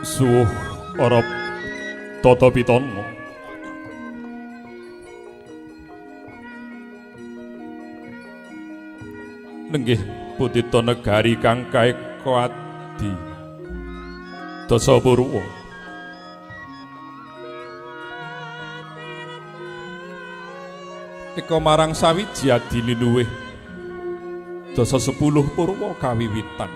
Suwuh ora tata pitana. Nenggih putita negari kang kaeka adi dasa purwa. Eka marang sawiji adi liluwih dasa 10 purwa kawiwitan.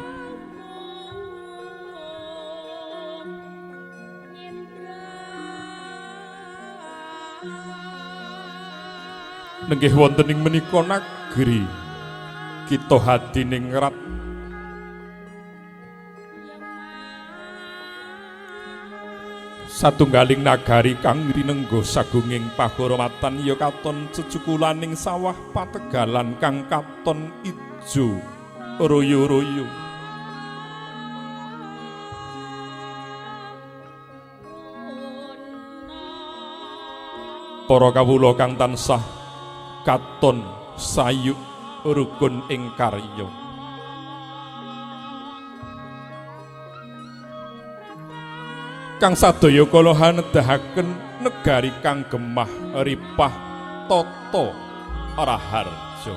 Nenggih wonten ing menika nagri kita hadiningrat satunggaling nagari kang rinengga sagunging pahormatan ya katon cecukulaning sawah pategalan kang katon ijo royo-royo. Para kawula kang tansah katon sayuk rukun ing karya. Kang sadaya kala nedahaken negari kang gemah ripah tata raharja.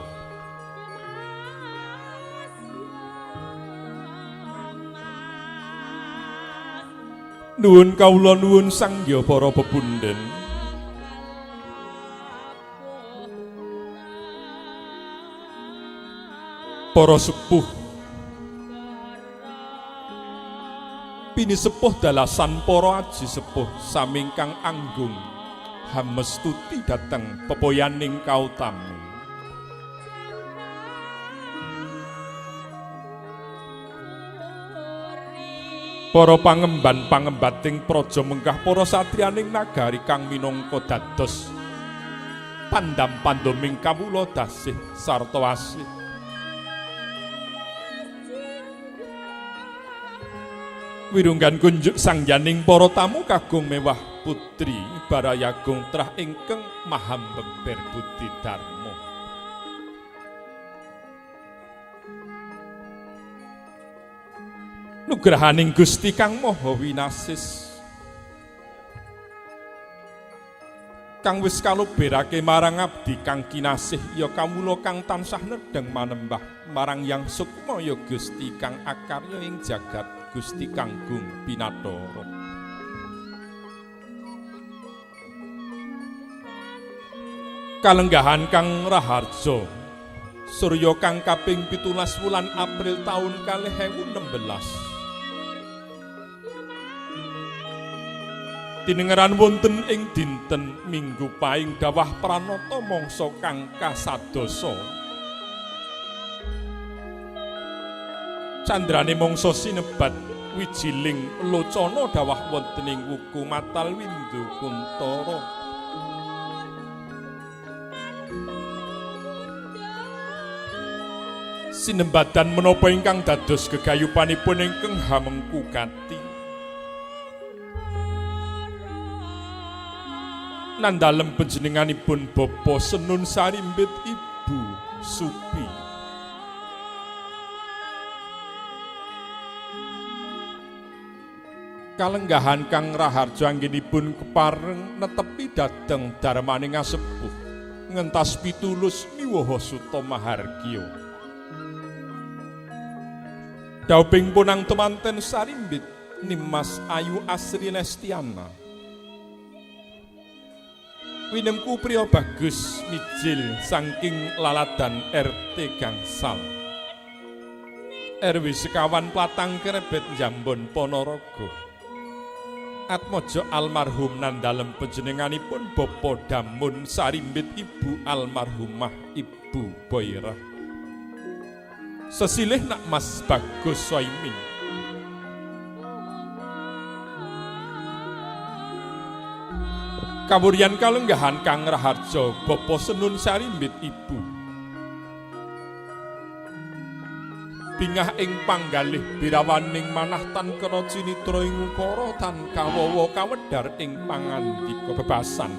Nuwun kawula nuwun sangya para pepundhen. Para sepuh pinisepuh dalasan para aji sepuh samingkang anggung hamestuti dhateng pepoyaning kautami. Para pangemban pangembating praja menggah para satriyaning nagari kang minangka dados pandam pandoming kawula dasih sarta asih. Wirunggan kunjuk sangyaning para tamu kagung mewah putri barayagung trah ingkang mahambember budi dharma. Nugrahaning Gusti kang Maha Winasis kang wis kaluberake marang abdi kang kinasih ya kawula kang tansah nedheng manembah marang Yang Sukma ya Gusti kang akarya ing jagat Gusti kanggung pinathara. Kalenggahan kang raharja surya kang kaping 17 wulan April taun 2016. Tinengeran wonten ing dinten Minggu Paing dawah pranata mangsa kang kasadasa. Candrane mangsa sinebat wijiling locana dawah wonten ing wuku Matal Windu Kuntara. Sinembadan menapa ingkang dados gegayupanipun ingkang hamengku gati. Nandalem panjenenganipun Bapa Senun Sarimbit Ibu Supi. Kalenggahan kang raharja anggenipun kepareng netepi dhateng dharmaning asepuh ngentas pitulus miwoho suta mahargya. Dauping punang temanten Sarimbit Nimas Ayu Asri Lestiana. Winemku priya bagus mijil saking laladan RT Gangsal RW sekawan Platang Krebet Jambon Ponorogo. Atmojo almarhum nandalem panjenenganipun Bapa Damun Sarimbit Ibu almarhumah Ibu Boirah. Sesilih nak Mas Bagus Soimin. Kawuryan kalenggahan kang raharja Bapa Senun Sarimbit Ibu. Bingah ing panggalih birawaning manah tan kena cinitra ing ukara tan kawawa kawedhar ing pangandika bebasan.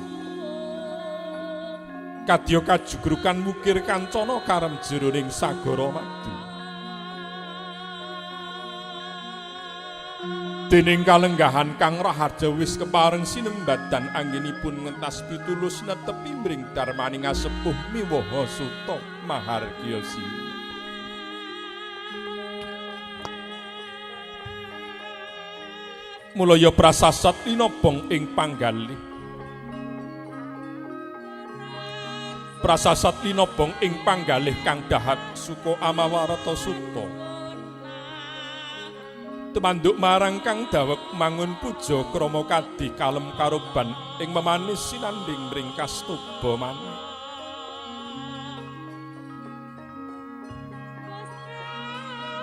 Kadya kajugrukan mukir kancana karem jroning sagara madu. Dening kalenggahan Kang Raharja wis kepareng sinembadan anggenipun ngentas pitulus netepi mring darmaning asepuh miwaha suta mahargya siwi. Mulaya prasasat linobong ing panggalih. Prasasat linobong ing panggalih kang dahat suka amawarata suta. Tumanduk marang kang daweg mangun puja krama kadi kalem karoban ing memanis sinanding mring kastuba maneh.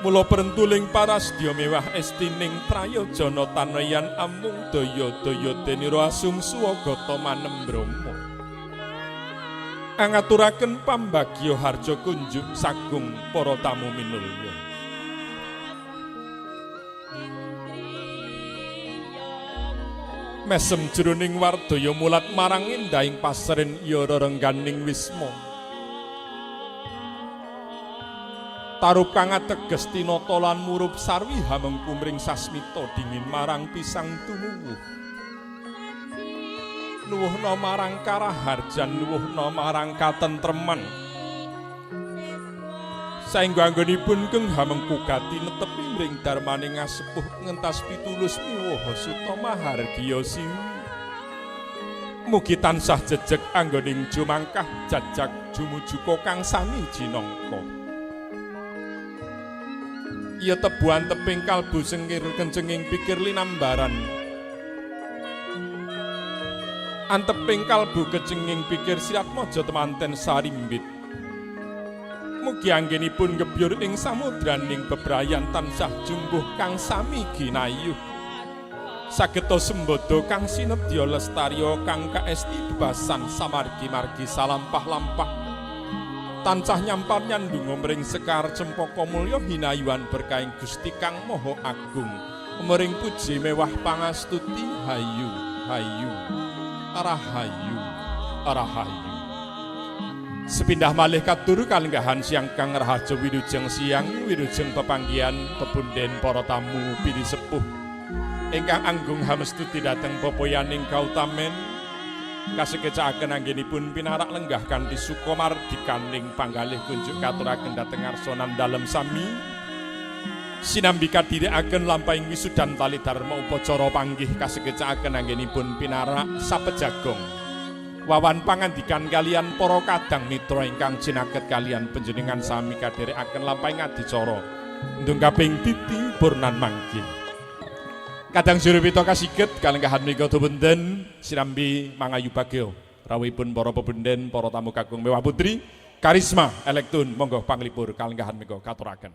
Mula prentuling parasdya mewah estining prayojana tanayan amung daya-daya denira asung suwagata manembrama. Angaturaken pambagya harja kunjuk sagung para tamu minulya. Mesem jroning wardaya mulat marang endahing pasren ya rerengganing wisma. Tarup kang ateges tinata lan murup sarwi hamengku mring sasmita dingin marang pisang tumuwuh. Nuwuhna marang karaharjan, nuwuhna marang katentreman. Saengga anggonipun keng hamengku gati netepi mring darmaning ngasepuh ngentas pitulus miwaha suta mahargya siwi. Mugi tansah jejeg anggoning jumangkah jajag jumujuka kang sami jinangka. Ya tebuan teping kalbu sengkir kencenging pikir linambaran. Anteping kalbu kecenging pikir siratmaja temanten sarimbit. Mugi anggenipun gebyur ing samudraning bebrayan tansah jumbuh kang sami ginayuh. Sageta sembada kang sinedya lestarya kang kaesti bebasan samargi-margi salampah-lampah. Tansah nyampar nyandunga mring sekar cempaka mulya hinayuan berkahing Gusti Kang Maha Agung. Mring puji mewah pangastuti hayu hayu rahayu rahayu. Sepindah malih katur kalenggahan siang Kang Raharja wilujeng siang wilujeng pepanggihan pepunden para tamu pilih sepuh ingkang anggung hamestuti dhateng popoyaning kautamen. Kasekecakaken anggenipun pinarak lenggah kanthi suka mardikaning panggalih kunjuk katuraken dhateng ngarsa dalem sami sinambi kadhirikaken lampahing wisudan tali dharma upacara panggih kasekecakaken anggenipun pinarak sapejagong wawan pangandikan kalian para kadang mitra ingkang cinaket kalian panjenengan sami kadherekaken lampahing adicara ndungkaping titi purnan mangkin. Kadang jurupita kasiget kalenggahan menika dumunten sinambi mangayu bagya rawuhipun para pepunden para tamu kakung mewah putri karisma elektun monggo panglipur kalenggahan menika katuraken.